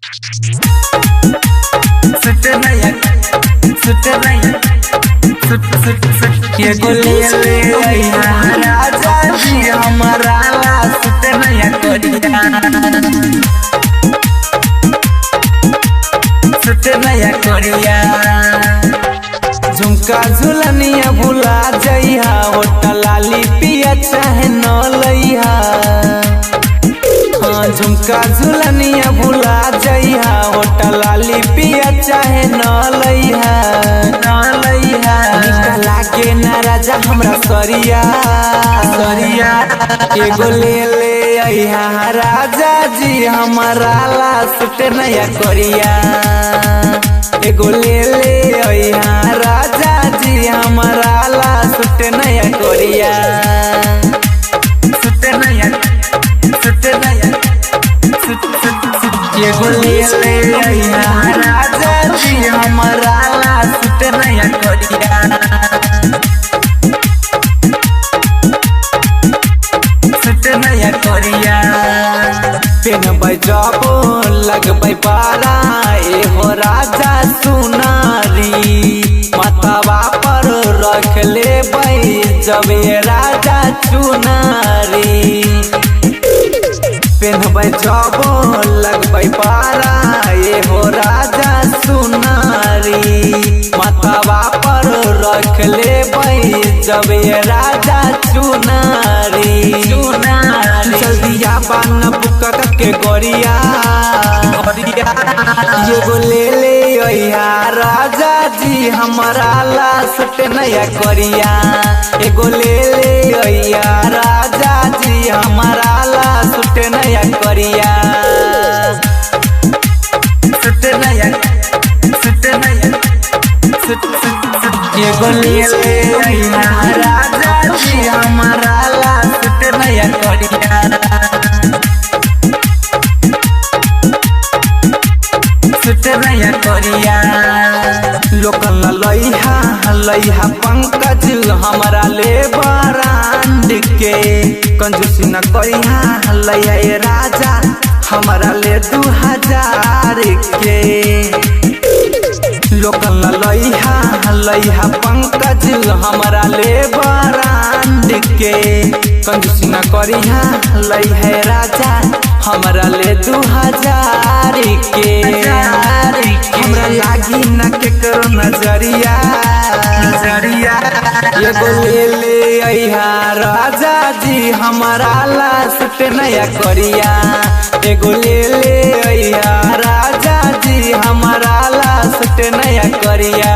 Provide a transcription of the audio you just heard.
Suit नया, suit नया, suit suit suit एगो ले ले अइहा राजा जी हमारा ला सुट नया करिया, सुट नया करिया। झुमका झुलनिया भुला जइहा, ओटा लाली पिया चाहे न लइहा। हाँ, झुमका झुलनिया भुला जइहा, ओटा लाली पिया चाहे न लइहा, न लइहा। निकला के ना राजा हमरा सरिया, सरिया। एगो ले ले अइहा राजा जी हमारा ला सुट नया करिया। एगो ले ले अइहा राजा जी हमारा ला सुट नया करिया, सुट नया, सुट नया, सुट सुट सुट। एगो ले ले अइहा राजा जी हमारा ला सुट नया करिया, सुट नया करिया। पेनबै जबो लगबै पारा एहो राजा सुनारी, माथवा पर रख लेबै जब ये राजा चुनारी। पेनबै जबो लगबै पारा एहो राजा सुनारी, माथवा पर रख लेबै जब ये राजा चुनारी, चुनारी। जल्दी बान बुक के गोरिया, एगो ले ले अइहा राजा जी हमारा ला सुट नया करिया। एगो ले ले अइहा राजा जी हमारा ला सुट नया करिया, सुट नया, सुट नया, सुट सुट सुट। एगो ले ले अइहा राजा जी हमारा ला सुट नया करिया, सुट नया करिया। लोकल लइहा लइहा पंकज हमारा ले बरांड के, कंजूसी न करिहा लइहा ए राजा हमारा ले 2000 के। लोकल लइहा लइहा पंकज हमारा ले बरांड के, कंजूसी न करिहा लइहा ए राजा हमारा ले 2000 के। हमरा लागी न केकरो नजरिया, नजरिया। एगो ले ले अइहा राजा जी हमारा ला सुट नया करिया। एगो ले ले अइहा राजा जी हमारा ला सुट नया करिया।